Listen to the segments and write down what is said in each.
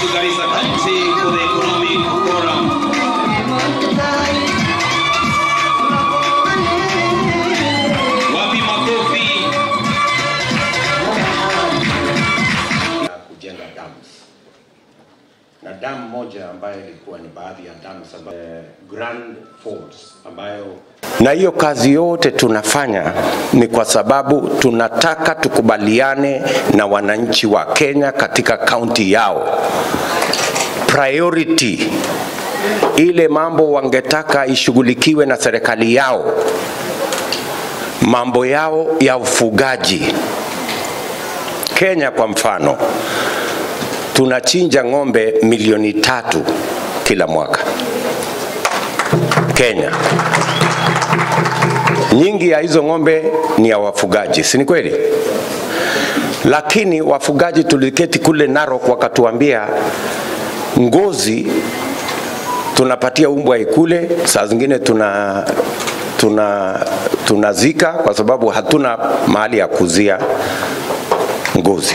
to Garissa County for the Economic Forum. Wapi makofi? Kujenga dams. Na damu moja ambayo ilikuwa ni baadhi ya dams ambayo Grand Falls ambayo, na hiyo kazi yote tunafanya ni kwa sababu tunataka tukubaliane na wananchi wa Kenya katika kaunti yao. Priority ile mambo wangetaka ishughulikiwe na serikali yao, mambo yao ya ufugaji. Kenya kwa mfano, tunachinja ng'ombe milioni 3 kila mwaka. Kenya. Nyingi ya hizo ng'ombe ni ya wafugaji, si ni kweli? Lakini wafugaji tuliketi kule Narok wakatuambia ngozi tunapatia umbwa ikule, saa zingine tunazika kwa sababu hatuna mahali ya kuzia ngozi.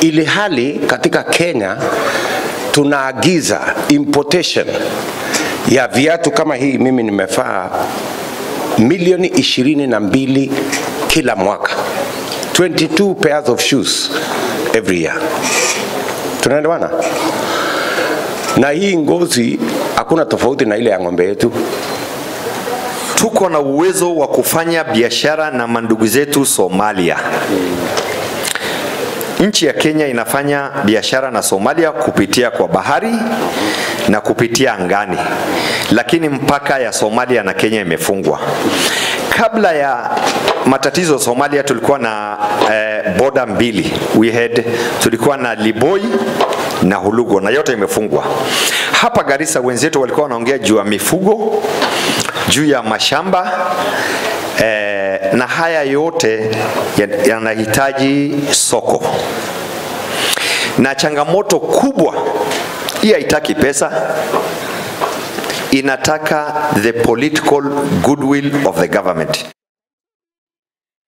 Ili hali katika Kenya tunaagiza importation ya viatu kama hii mimi nimefaa milioni 22 kila mwaka. 22 pairs of shoes every year. Tunaelewana? Na hii ngozi hakuna tofauti na ile ya ng'ombe yetu. Tuko na uwezo wa kufanya biashara na mandugu zetu Somalia. Nchi ya Kenya inafanya biashara na Somalia kupitia kwa bahari na kupitia angani, lakini mpaka ya Somalia na Kenya imefungwa. Kabla ya matatizo Somalia tulikuwa na border mbili. Tulikuwa na Liboi na Hulugo na yote imefungwa. Hapa Garissa wenzetu walikuwa wanaongea juu ya mifugo, juu ya mashamba, na haya yote yanahitaji soko. Na changamoto kubwa hii haitaki pesa, inataka the political goodwill of the government.